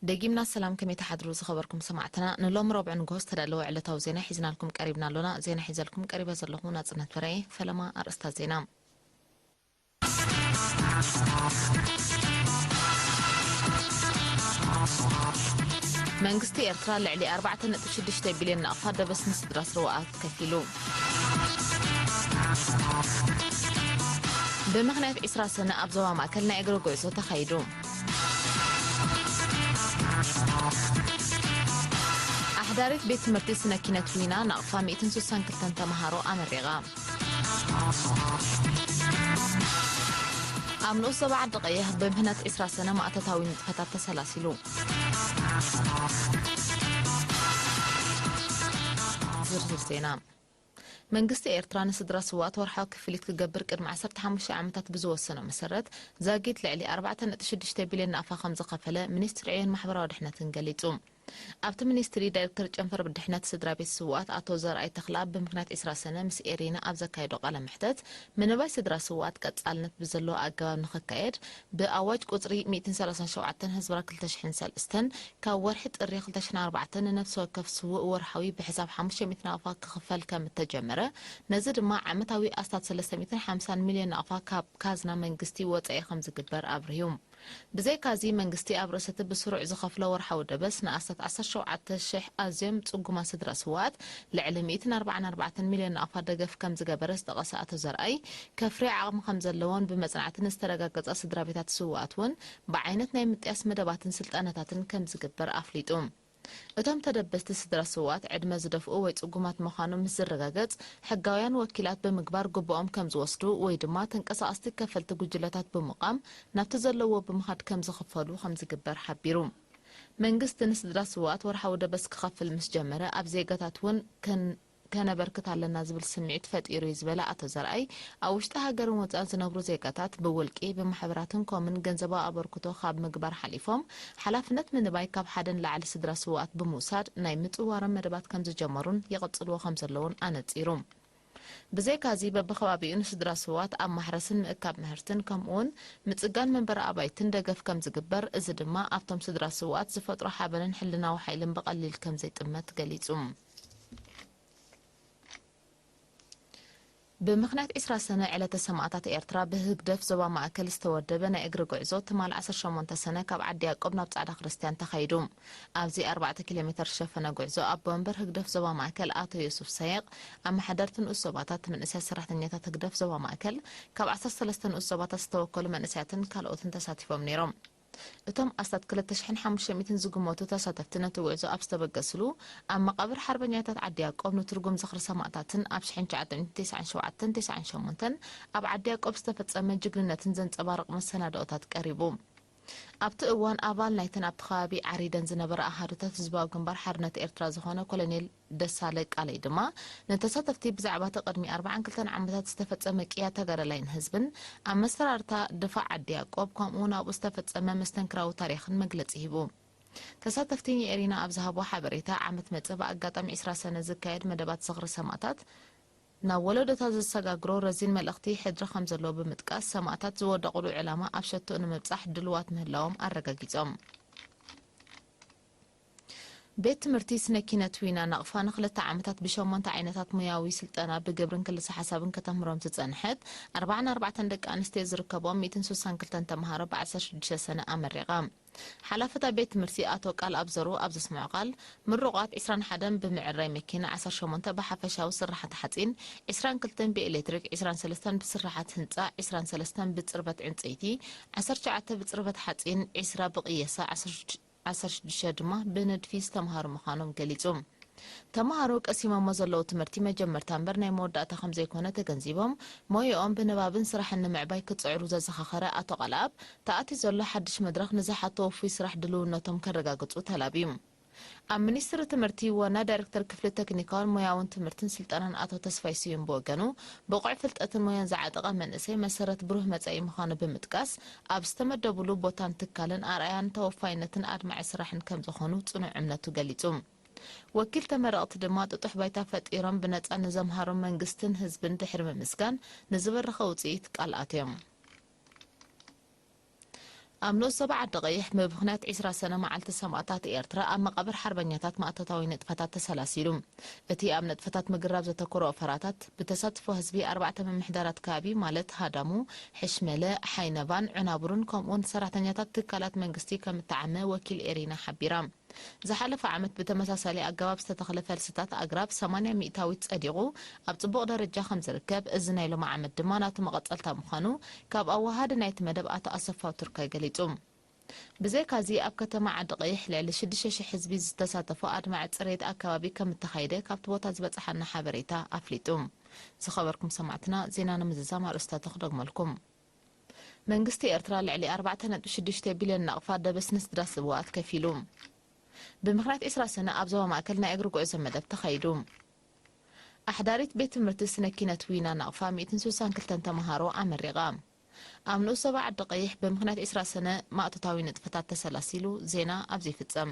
ደጊምና ሰላም፣ ከመይ ትሓድሩ ዝኸበርኩም ሰማዕትና? ንሎም ረቡዕ ንግሆ ዝተዳለወ ዕለታዊ ዜና ሒዝናልኩም ቀሪብና ኣሎና። ዜና ሒዘልኩም ቀሪበ ዘለኹ ናጽነት በርሀ። ፈለማ ኣርእስታት ዜና። መንግስቲ ኤርትራ ልዕሊ ኣርባዕተ ነጥቢ ሽዱሽተ ቢልዮን ናቕፋ ደበስ ንስድራ ስውኣት ከፊሉ። ብምኽንያት ዒስራ ሰነ ኣብ ዞባ ማእከል ናይ እግሪ ጉዕዞ ተኻይዱ። ኣሕዳሪት ቤት ትምህርቲ ስነ ኪነት ዊና ናቕፋ ሚእትን ስሳን ክልተን ተምሃሮ ኣመሪቓ። ኣብ ንኡስ ዞባ ዓዲ ቀይሕ ብምኽንያት ዒስራ ሰነ ማእቶታዊ ንጥፈታት ተሰላሲሉ። ዝርዝር ዜና። መንግስቲ ኤርትራ ንስድራ ስውኣት ወርሓዊ ክፍሊት ክገብር ቅድሚ ዓሰርተ ሓሙሽተ ዓመታት ብዝወሰኖ መሰረት፣ ዛጊት ልዕሊ ኣርባዕተ ነጥቢ ሽዱሽተ ቢልዮን ናቕፋ ከም ዝኸፈለ ሚኒስትሪ ዕዮን ማሕበራዊ ድሕነትን ገሊጹ። ኣብቲ ሚኒስትሪ ዳይሬክተር ጨንፈር ድሕነት ስድራ ቤት ስውኣት ኣቶ ዘርኣይ ተኽለኣብ፣ ብምኽንያት ዒስራ ሰነ ምስ ኤሪና ኣብ ዘካየዶ ቃለ መሕተት፣ ምንባይ ስድራ ስውኣት ቀጻልነት ብዘለዎ ኣገባብ ንኽካየድ፣ ብኣዋጅ ቁጽሪ ሚእትን ሰላሳን ሸውዓተን ህዝብራ ክልተ ሽሕን ሰለስተን ካብ ወርሒ ጥሪ ክልተ ሽሕን ኣርባዕተን ንነፍሲ ወከፍ ስዉእ ወርሓዊ ብሕሳብ ሓሙሽተ ሚእቲ ናቕፋ ክኽፈል ከም እተጀመረ፣ ነዚ ድማ ዓመታዊ ኣስታት ሰለስተ ሚእትን ሓምሳን ሚልዮን ናቕፋ ካብ ካዝና መንግስቲ ወጻኢ ከም ዝግበር ኣብርሁ። ብዘይካዚ፣ መንግስቲ ኣብ ርእሲ እቲ ብስሩዕ ዝኸፍሎ ወርሓዊ ደበስ ንኣስታት ዓሰርተ ሸውዓተ ሽሕ ኣዝዮም ጽጉማት ስድራ ስውኣት ልዕሊ ሚእትን ኣርባዓን ኣርባዕተን ሚልዮን ናቕፋ ደገፍ ከም ዝገበረ ዝጠቐሰ ኣቶ ዘርኣይ፣ ከፍርያ ዓቕሚ ከም ዘለዎን ብመጽናዕቲ ንዝተረጋገጸ ስድራ ቤታት ስውኣት እውን ብዓይነት ናይ ምጥያስ መደባትን ስልጠናታትን ከም ዝግበር ኣፍሊጡ። እቶም ተደበስቲ ስድራ ስውኣት ዕድመ ዝደፍኡ ወይ ጽጉማት ምዃኖም ምስ ዝረጋገጽ፣ ሕጋውያን ወኪላት ብምግባር ግቡኦም ከም ዝወስዱ ወይ ድማ ተንቀሳቐስቲ ከፈልቲ ጉጅለታት ብምቋም ናብቲ ዘለውዎ ብምኻድ ከም ዝኽፈሉ ከም ዝግበር ሓቢሩ። መንግስቲ ንስድራ ስውኣት ወርሓዊ ደበስ ክኸፍል ምስ ጀመረ፣ ኣብ ዜጋታት እውን ከን-፣ ከነበርክት ኣለና ዝብል ስምዒት ፈጢሩ እዩ ዝበለ ኣቶ ዘርኣይ፣ ኣብ ውሽጢ ሃገርን ወጻእን ዝነብሩ ዜጋታት ብውልቂ፣ ብማሕበራትን ኮምን ገንዘባዊ ኣበርክቶ ካብ ምግባር ሓሊፎም፣ ሓላፍነት ምንባይ ካብ ሓደ ንላዕሊ ስድራ ስውኣት ብምውሳድ ናይ ምጽዋሮም መደባት ከም ዝጀመሩን ይቕጽልዎ ከም ዘለውን ኣነጺሩ። ብዘይካዚ፣ በብኸባቢኡ ንስድራ ስውኣት ኣብ ማሕረስን ምእካብ ምህርትን ከምኡውን ምጽጋን መንበሪ ኣባይትን ደገፍ ከም ዝግበር፣ እዚ ድማ ኣብቶም ስድራ ስውኣት ዝፈጥሮ ሓበንን ሕልናዊ ሓይልን ብቐሊል ከም ዘይጥመት ገሊጹ። ብምኽንያት ዒስራ ሰነ ዕለተ ሰማእታት ኤርትራ ብህግደፍ ዞባ ማእከል ዝተወደበ ናይ እግሪ ጉዕዞ ትማል ዓሰርተ ሸሞንተ ሰነ ካብ ዓዲ ያቆብ ናብ ጻዕዳ ክርስትያን ተኻይዱ። ኣብዚ ኣርባዕተ ኪሎ ሜተር ዝሸፈነ ጉዕዞ ኣቦ ወንበር ህግደፍ ዞባ ማእከል ኣቶ ዮሱፍ ሰየቕ፣ ኣመሓደርቲ ንኡስ ዞባታት፣ መንእሰያት ሰራሕተኛታት ህግደፍ ዞባ ማእከል፣ ካብ ዓሰርተ ሰለስተ ንኡስ ዞባታት ዝተወከሉ መንእሰያትን ካልኦትን ተሳቲፎም ነይሮም። እቶም ኣስታት ክልተ ሽሕን ሓሙሽተ ሚእትን ዝግመቱ ተሳተፍቲ ነቲ ጉዕዞ ኣብ ዝተበገስሉ፣ ኣብ መቓብር ሓርበኛታት ዓዲ ያቆብ ንትርጉም ዝኽሪ ሰማእታትን ኣብ ሽሕን ትሽዓተ ሚእትን ተስዓን ሸውዓተን ተስዓን ሸሞንተን ኣብ ዓዲ ያቆብ ዝተፈጸመ ጅግንነትን ዘንጸባርቕ መሰናድኦታት ቀሪቡ። ኣብቲ እዋን ኣባል ናይተን ኣብቲ ከባቢ ዓሪደን ዝነበራ ኣሃዱታት ህዝባዊ ግንባር ሓርነት ኤርትራ ዝኾነ ኮሎኔል ደሳለ ቃለይ ድማ፣ ንተሳተፍቲ ብዛዕባ እቲ ቅድሚ ኣርባዓን ክልተን ዓመታት ዝተፈጸመ ቅያ ተጋዳላይን ህዝብን፣ ኣመሰራርታ ድፋዕ ዓዲ ያቆብ፣ ከምኡ እውን ኣብኡ ዝተፈጸመ መስተንክራዊ ታሪኽን መግለጺ ሂቡ። ተሳተፍቲ ንኤሪና ኣብ ዝሃቦ ሓበሬታ፣ ዓመት መጸ ብኣጋጣሚ ዒስራ ሰነ ዝካየድ መደባት ዝኽሪ ሰማእታት፣ ናብ ወለዶታት ዘሰጋግሮ ረዚን መልእኽቲ ሕድሪ ከም ዘለዎ ብምጥቃስ፣ ሰማእታት ዝወደቑሉ ዕላማ ኣብ ሸቶኡ ንምብጻሕ ድሉዋት ምህላዎም ኣረጋጊጾም። ቤት ትምህርቲ ስነ ኪነት ዊና ናቕፋ ንኽልተ ዓመታት ብሸሞንተ ዓይነታት ሞያዊ ስልጠና ብግብርን ክልሰ ሓሳብን ከተምህሮም ዝጸንሐት ኣርባዓን ኣርባዕተን ደቂ ኣንስትዮ ዝርከብኦም ሚእትን ስሳን ክልተን ተምሃሮ ብዓሰርተ ሽዱሽተ ሰነ ኣመሪቓ። ሓላፊ እታ ቤት ትምህርቲ ኣቶ ቃልኣብ ዘሩ ኣብ ዘስምዖ ቃል፣ ምሩቓት ዒስራን ሓደን ብምዕራይ መኪና፣ ዓሰርተ ሸሞንተ ብሓፈሻዊ ስራሓት ሓጺን፣ ዒስራን ክልተን ብኤሌክትሪክ፣ ዒስራን ሰለስተን ብስራሓት ህንጻ፣ ዒስራን ሰለስተን ብጽርበት ዕንጸይቲ፣ ዓሰርተ ትሽዓተ ብጽርበት ሓጺን፣ ዒስራ ብቕየሳ፣ ዓሰርተ ሽዱሽተ ድማ ብንድፊ ዝተምሃሩ ምዃኖም ገሊጹ። ተምሃሮ ቀሲሞሞ ዘለዉ ትምህርቲ መጀመርታ እምበር ናይ መወዳእታ ከም ዘይኮነ ተገንዚቦም፣ ሞያኦም ብንባብን ስራሕን ንምዕባይ ክጽዕሩ ዘዘኻኸረ ኣቶ ቃልኣብ፣ ተኣትዩ ዘሎ ሓድሽ መድረኽ ንዝሓቶ ውፉይ ስራሕ ድልውነቶም ከረጋግጹ ተላብዩ። ኣብ ሚኒስትሪ ትምህርቲ ዋና ዳይሬክተር ክፍሊ ቴክኒካውን ሞያውን ትምህርትን ስልጠናን ኣቶ ተስፋይ ስዩም ብወገኑ፣ ብቑዕ ፍልጠትን ሞያን ዝዓጠቐ መንእሰይ መሰረት ብሩህ መጻኢ ምዃኑ ብምጥቃስ፣ ኣብ ዝተመደቡሉ ቦታን ትካልን ኣርኣያን ተወፋይነትን ኣድማዒ ስራሕን ከም ዝኾኑ ጽኑዕ እምነቱ ገሊጹ። ወኪል ተመረቕቲ ድማ ጥጡሕ ባይታ ፈጢሮም ብነጻ ንዘምሃሮም መንግስትን ህዝብን ድሕሪ ምምስጋን፣ ንዝበረኸ ውጽኢት ቃል ኣትዮም። ኣብ ንኡስ ዞባ ዓዲ ቀይሕ ብምኽንያት ዕስራ ሰነ መዓልቲ ሰማእታት ኤርትራ ኣብ መቓብር ሓርበኛታት ማእቶታዊ ንጥፈታት ተሰላሲሉ። እቲ ኣብ ንጥፈታት ምግራብ ዘተኮረ ወፈራታት ብተሳትፎ ህዝቢ ኣርባዕተ ምምሕዳራት ከባቢ ማለት ሃዳሙ፣ ሕሽመለ፣ ሓይነባን ዑናቡርን ከምኡውን ሰራሕተኛታት ትካላት መንግስቲ ከም እተዓመ ወኪል ኤሪና ሓቢራ። ዝሓለፈ ዓመት ብተመሳሳሊ ኣገባብ ዝተተኽለ ፈልስታት ኣግራብ ሰማንያ ሚእታዊት ጸዲቑ ኣብ ጽቡቕ ደረጃ ከም ዝርከብ፣ እዚ ናይ ሎሚ ዓመት ድማ ናቱ መቐጸልታ ምዃኑ ካብ ኣወሃሃዲ ናይቲ መደብ ኣቶ ኣሰፋው ቱርካይ ገሊጹ። ብዘይካዚ ኣብ ከተማ ዓዲ ቀይሕ ልዕሊ ሽዱሽተ ሽሕ ህዝቢ ዝተሳተፎ ኣድማዒ ጽሬት ኣከባቢ ከም እተኻየደ ካብቲ ቦታ ዝበጽሓና ሓበሬታ ኣፍሊጡ። ዝኸበርኩም ሰማዕትና ዜና ንምዝዛም ኣርእስታቱ ክደግመልኩም። መንግስቲ ኤርትራ ልዕሊ ኣርባዕተ ነጥቢ ሽዱሽተ ቢልዮን ናቕፋ ደበስንስ ድራስ ዝብዋት ከፊሉ። ብምኽንያት ዕስራ ሰነ ኣብ ዞባ ማእከል ናይ እግሪ ጉዕዞ መደብ ተኻይዱ። ኣሕዳሪት ቤት ትምህርቲ ስነ ኪነት ዊና ናቕፋ ሚእትን ስሳን ክልተን ተምሃሮ ኣመሪቓ። ኣብ ንኡስ ዞባ ዓዲ ቀይሕ ብምኽንያት ዕስራ ሰነ ማእቶታዊ ንጥፈታት ተሰላሲሉ። ዜና ኣብዚ ይፍጸም።